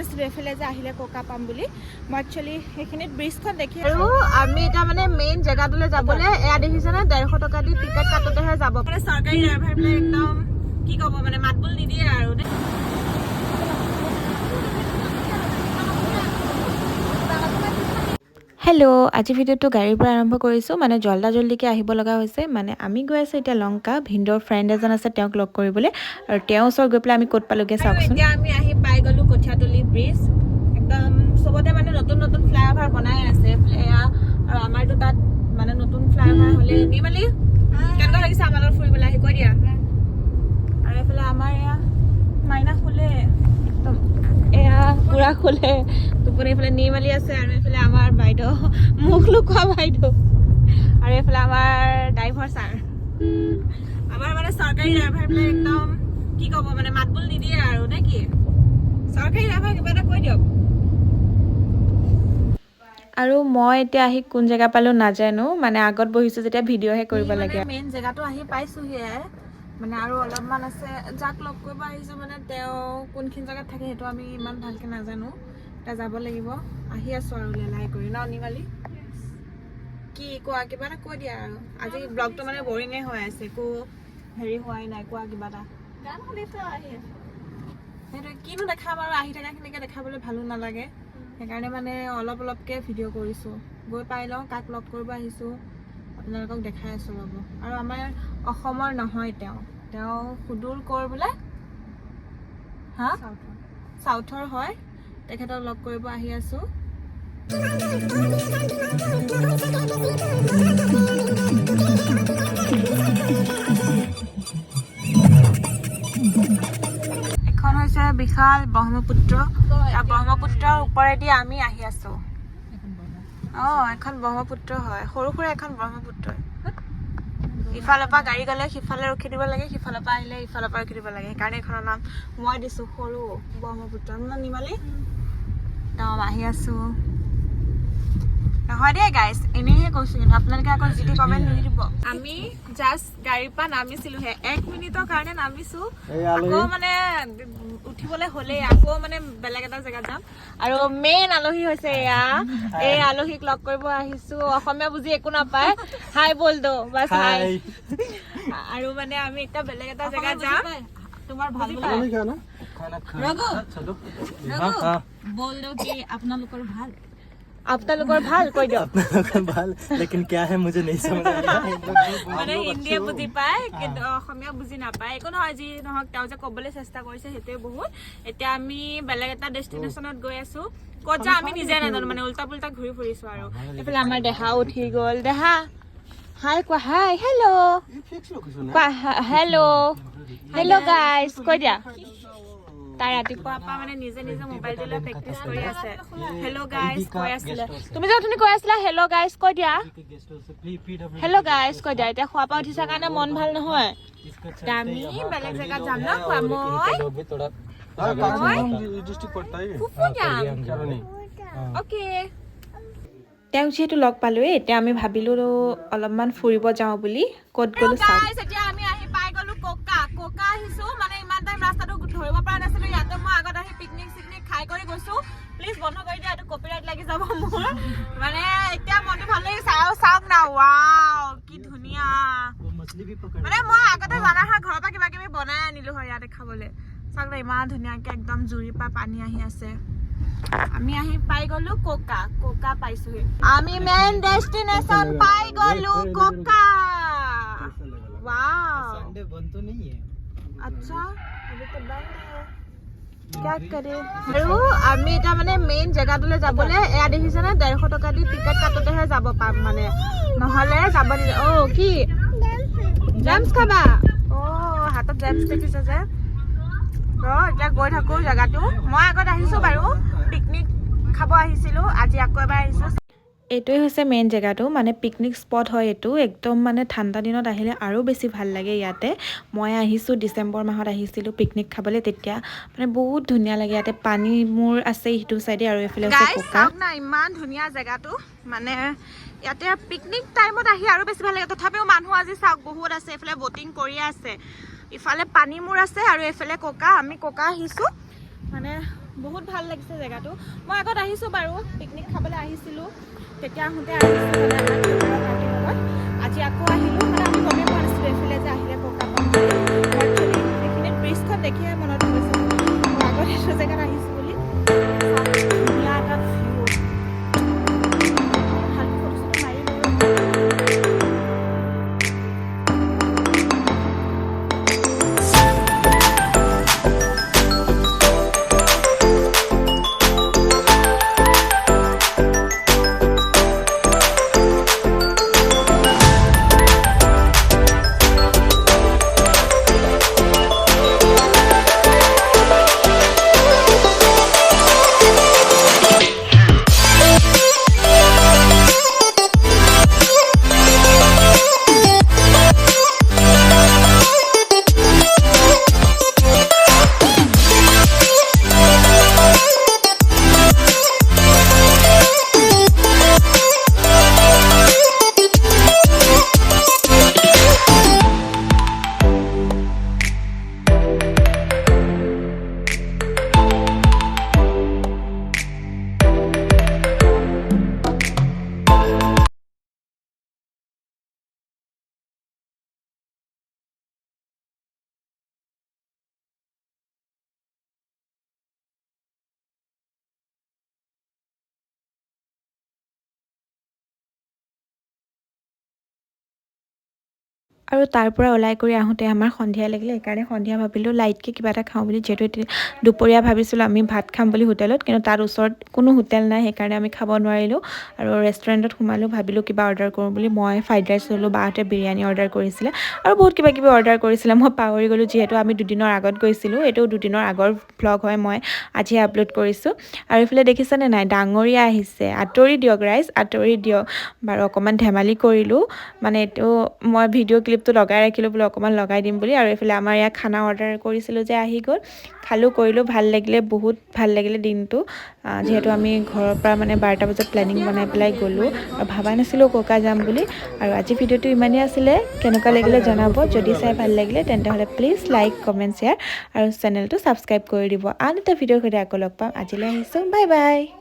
নাছিলোঁ এইফালে যে আহিলে ককা পাম বুলি। মই একচুৱেলি সেইখিনিত ব্ৰিজখন দেখি। আৰু আমি এতিয়া মানে মেইন জেগাটোলৈ যাবলৈ, এয়া দেখিছেনে, 150 টকা দি টিকেট কাটোতেহে যাব। মানে চৰকাৰী ড্ৰাইভাৰবিলাক একদম, কি ক'ব, মানে মাতবোল নিদিয়ে আৰু। হেল্ল', আজি ভিডিঅ'টো গাড়ীৰ পৰা আৰম্ভ কৰিছোঁ। মানে জল্দা জল্দিকৈ আহিব লগা হৈছে। মানে আমি গৈ আছোঁ এতিয়া লংকা, ভিনদেউৰ ফ্ৰেণ্ড এজন আছে, তেওঁক লগ কৰিবলৈ। আৰু তেওঁৰ ওচৰত গৈ পেলাই আমি ক'ত পালোগৈ চাওকচোন। এতিয়া আমি আহি পাই গ'লো কঠীয়াতলি ব্ৰিজ। একদম চবতে মানে নতুন নতুন ফ্লাইঅভাৰ বনাই আছে এইফালে এয়া। আৰু আমাৰতো তাত মানে নতুন ফ্লাইঅভাৰ হ'লে। নিৰ্মালী, কেনেকুৱা লাগিছে আমাৰ লগত ফুৰিবলৈ আহি, কৈ দিয়া। আৰু এইফালে আমাৰ এয়া মাইনা শুলে, একদম এয়া পুৰা শুলে টোপনি। এইফালে নিৰ্মালী আছে আৰু এইফালে আমাৰ বাইদেউ, মুখ লুকোৱা বাইদেউ, আৰু এইফালে আমাৰ ড্ৰাইভাৰ ছাৰ। আমাৰ মানে চৰকাৰী ড্ৰাইভাৰবিলাক একদম, কি ক'ব, মানে মাতবোল নিদিয়ে আৰু, নে কি? চৰকাৰী ড্ৰাইভাৰ, কিবা এটা কৈ দিয়ক। আৰু মই এতিয়া আহি কোন জেগা পালোঁ নাজানো। মানে আগত বহিছোঁ যেতিয়া ভিডিঅ'হে কৰিব লাগে। মেইন জেগাটো আহি পাইছোহিয়ে মানে, আৰু অলপমান আছে। যাক লগ কৰিব আহিছোঁ, মানে তেওঁ কোনখিনি জেগাত থাকে সেইটো আমি ইমান ভালকৈ নাজানো। এতিয়া যাব লাগিব, আহি আছোঁ আৰু লেলাই কৰি। ন নিমালি, কি কোৱা? কিবা এটা কৈ দিয়া আৰু। আজি ব্লগটো মানে বৰিঙে হৈ আছে, একো হেৰি হোৱাই নাই। কোৱা কিবা এটা। গান শুনিছো, আহি আছো। সেইটোৱে, কিনো দেখাম আৰু, আহি থকাখিনিকে দেখাবলৈ ভালো নালাগে। সেইকাৰণে মানে অলপ অলপকৈ ভিডিঅ' কৰিছোঁ। গৈ পাই লওঁ, কাক লগ কৰিব আহিছোঁ আপোনালোকক দেখাই আছোঁ, ৰ'ব। আৰু আমাৰ অসমৰ নহয় তেওঁ। তেওঁ সুদূৰ ক'ৰ বোলে, হা, চাউথৰ হয়। তেখেতক লগ কৰিব আহি আছোঁ। এখন হৈছে বিশাল ব্ৰহ্মপুত্ৰ। আৰু ব্ৰহ্মপুত্ৰৰ ওপৰেদি আমি আহি আছো। এখন ব্ৰহ্মপুত্ৰ হয়, সৰু সুৰা এখন ব্ৰহ্মপুত্ৰ। ইফালৰ পৰা গাড়ী গ'লে সিফালে ৰখি দিব লাগে, সিফালৰ পৰা আহিলে ইফালৰ পৰা ৰখি দিব লাগে। সেইকাৰণে এইখনৰ নাম মই দিছো সৰু ব্ৰহ্মপুত্ৰ। ন নিমালি? একদম আহি আছো। নহয় দেই গাইজ, এনেইহে কৈছো কিন্তু, আপোনালোকে আকৌ যি টি কমেণ্ট নিদিব। আমি জাষ্ট গাড়ীৰ পৰা নামিছিলোহে, 1 মিনিটৰ কাৰণে নামিছো, আকৌ মানে উঠিবলৈ হ'লেই, আকৌ মানে বেলেগ এটা জেগাত যাম। আৰু মেইন আলহী হৈছে এয়া। এই আলহীক লগ কৰিব আহিছো। অসমীয়া বুজি একো নাপায়। হাই बोल दो বাছ, হাই। আৰু মানে আমি এতিয়া বেলেগ এটা জেগাত যাম। তোমাৰ ভাল। বুজি পায়? ৰঘু, ৰঘু, बोल दो কি আপোনালোকৰ ভাল। আপোনালোকৰ ভাল কৈ দিয়ক। ভাল, लेकिन क्या है मुझे नहीं समझ आया। মানে হিন্দীয়ে বুজি পায় কিন্তু অসমীয়া বুজি নাপায়। একো নহয়, যি নহওক তেওঁ যে ক'বলৈ চেষ্টা কৰিছে সেইটোৱে বহুত। এতিয়া আমি বেলেগ এটা ডেষ্টিনেশ্যনত গৈ আছো। ক'ত যাওঁ আমি নিজে নাজানো, মানে উল্টা পুল্টা ঘূৰি ফুৰিছো। আৰু এইফালে আমাৰ দেহাও উঠি গ'ল। দেহা, হাই কোৱা, হাই, হেল্ল' কোৱা, হেল্ল', হেল্ল' গাইজ কৈ দিয়া। তাই ৰাতিপুৱাৰ পৰা মানে নিজে নিজে মোবাইলটো লৈ প্ৰেক্টিচ কৰি আছে, হেল্ল' গাইজ কৈ আছিলে। তুমি যে অথনি কৈ আছিলা, হেল্ল' গাইজ কৈ দিয়া, হেল্ল' গাইজ কৈ দিয়া। এতিয়া খোৱা পৰা উঠিছা কাৰণে মন ভাল নহয়। এতিয়া আমি বেলেগ জেগাত যাম ন? কোৱা। মই डिस्ट्रिक्ट पड़ता है। ফুফু যাম। অ'কে। তেওঁক যিহেতু লগ পালোৱেই, এতিয়া আমি ভাবিলোঁ অলপমান ফুৰিব যাওঁ বুলি। ক'ত গ'লো চাওক। Guys, এতিয়া আমি আহি পাই গ'লো ককা। ককা আহিছো মানে ইমান টাইম ৰাস্তাটো ধৰিব পৰা নাছিলো। ইয়াতে মই আগত আহি পিকনিক চিকনিক খাই কৰি গৈছো। প্লিজ বন্ধ কৰি দিয়া, এইটো কপিৰাইট লাগি যাব মোৰ। মানে এতিয়া মনটো ভাল লাগিছে। আৰু চাওক না, ৱাও, কি ধুনীয়া! मछली भी पकड़ মানে মই আগতে জানা হয়, ঘৰৰ পৰা কিবা কিবি বনাই আনিলো হয় ইয়াতে খাবলৈ। চাওক না, ইমান ধুনীয়াকে একদম জুৰিৰ পৰা পানী আহি আছে। আমি আহি পাই গ'লো ককা। ককা পাইছোহি আমি, মেইন ডেষ্টিনেশ্যন পাই গ'লো, ককা। ৱাও! संडे बंद तो नहीं है? अच्छा, अभी तो बंद है, क्या करे। আৰু আমি এতিয়া মানে মেইন জেগাটোলৈ যাবলৈ, এয়া দেখিছেনে, 150 টকা দি টিকেট কাটোতেহে যাব পাম, মানে নহ'লে যাব নিদিয়ে। অ' কি জেমছ খাবা? অ' হাতত জেমছ দেখিছে যে। ৰ, এতিয়া গৈ থাকোঁ। জেগাটো মই আগত আহিছোঁ বাৰু, পিকনিক খাব আহিছিলোঁ, আজি আকৌ এবাৰ আহিছোঁ। এইটোৱে হৈছে মেইন জেগাটো, মানে পিকনিক স্পট হয় এইটো। একদম মানে ঠাণ্ডা দিনত আহিলে আৰু বেছি ভাল লাগে ইয়াতে। মই আহিছোঁ, ডিচেম্বৰ মাহত আহিছিলোঁ পিকনিক খাবলৈ। তেতিয়া মানে বহুত ধুনীয়া লাগে ইয়াতে। পানী মোৰ আছে সিটো চাইডে আৰু এইফালে হৈছে গাইজ, কোকা। চাওক না, ইমান ধুনীয়া জেগাটো। মানে ইয়াতে পিকনিক টাইমত আহি আৰু বেছি ভাল লাগে। তথাপিও মানুহ আজি চাওক বহুত আছে। এইফালে বটিং কৰিয়ে আছে, ইফালে পানী মূৰ আছে আৰু এইফালে ককা। আমি ককা আহিছোঁ। মানে বহুত ভাল লাগিছে জেগাটো। মই আগত আহিছোঁ বাৰু, পিকনিক খাবলৈ আহিছিলোঁ। তেতিয়া আহোঁতে আহিছিলোঁ মানে আমাৰ দেউতাৰ পাৰ্টিৰ লগত। আজি আকৌ আহিলোঁ। মানে আমি গমেই পোৱা নাছিলোঁ এইফালে যে আহিলে ককা পাম বুলি। মই একচুৱেলি এইখিনিত ব্ৰিজখন দেখিহে মনত পৰিছে মই আগত এইটো জেগাত আহিছোঁ বুলি। চাওক, ধুনীয়া এটা ভিউ। ভালকৈ ফটো চটো মাৰি ল'লোঁ। আৰু তাৰ পৰা ওলাই কৰি আহোঁতে আমাৰ সন্ধিয়া লাগিলে। সেইকাৰণে সন্ধিয়া ভাবিলোঁ লাইটকৈ কিবা এটা খাওঁ বুলি। যিহেতু এতিয়া দুপৰীয়া ভাবিছিলোঁ আমি ভাত খাম বুলি হোটেলত, কিন্তু তাত ওচৰত কোনো হোটেল নাই, সেইকাৰণে আমি খাব নোৱাৰিলোঁ। আৰু ৰেষ্টুৰেণ্টত সোমালোঁ, ভাবিলোঁ কিবা অৰ্ডাৰ কৰোঁ বুলি। মই ফ্ৰাইড ৰাইচ ল'লোঁ, বাহঁতে বিৰিয়ানী অৰ্ডাৰ কৰিছিলে আৰু বহুত কিবা কিবি অৰ্ডাৰ কৰিছিলে, মই পাহৰি গ'লোঁ। যিহেতু আমি দুদিনৰ আগত গৈছিলোঁ, এইটো দুদিনৰ আগৰ ভ্লগ হয়, মই আজিহে আপলোড কৰিছোঁ। আৰু এইফালে দেখিছেনে নাই, ডাঙৰীয়া আহিছে। আঁতৰি দিয়ক ৰাইজ, আঁতৰি দিয়ক। বাৰু, অকণমান ধেমালি কৰিলোঁ। মানে এইটো মই ভিডিঅ' ক্লিপটো লগাই ৰাখিলোঁ বোলো অকণমান লগাই দিম বুলি। আৰু এইফালে আমাৰ ইয়াত খানা অৰ্ডাৰ কৰিছিলোঁ যে আহি গ'ল। খালোঁ কৰিলোঁ, ভাল লাগিলে, বহুত ভাল লাগিলে দিনটো। যিহেতু আমি ঘৰৰ পৰা মানে 12টা বজাত প্লেনিং বনাই পেলাই গ'লোঁ আৰু ভবা নাছিলোঁ ককা যাম বুলি। আৰু আজি ভিডিঅ'টো ইমানেই আছিলে। কেনেকুৱা লাগিলে জনাব। যদি চাই ভাল লাগিলে তেন্তে হ'লে প্লিজ লাইক, কমেণ্ট, শ্বেয়াৰ আৰু চেনেলটো ছাবস্ক্ৰাইব কৰি দিব। আন এটা ভিডিঅ'ৰ সৈতে আকৌ লগ পাম। আজিলৈ আহিছোঁ, বাই বাই।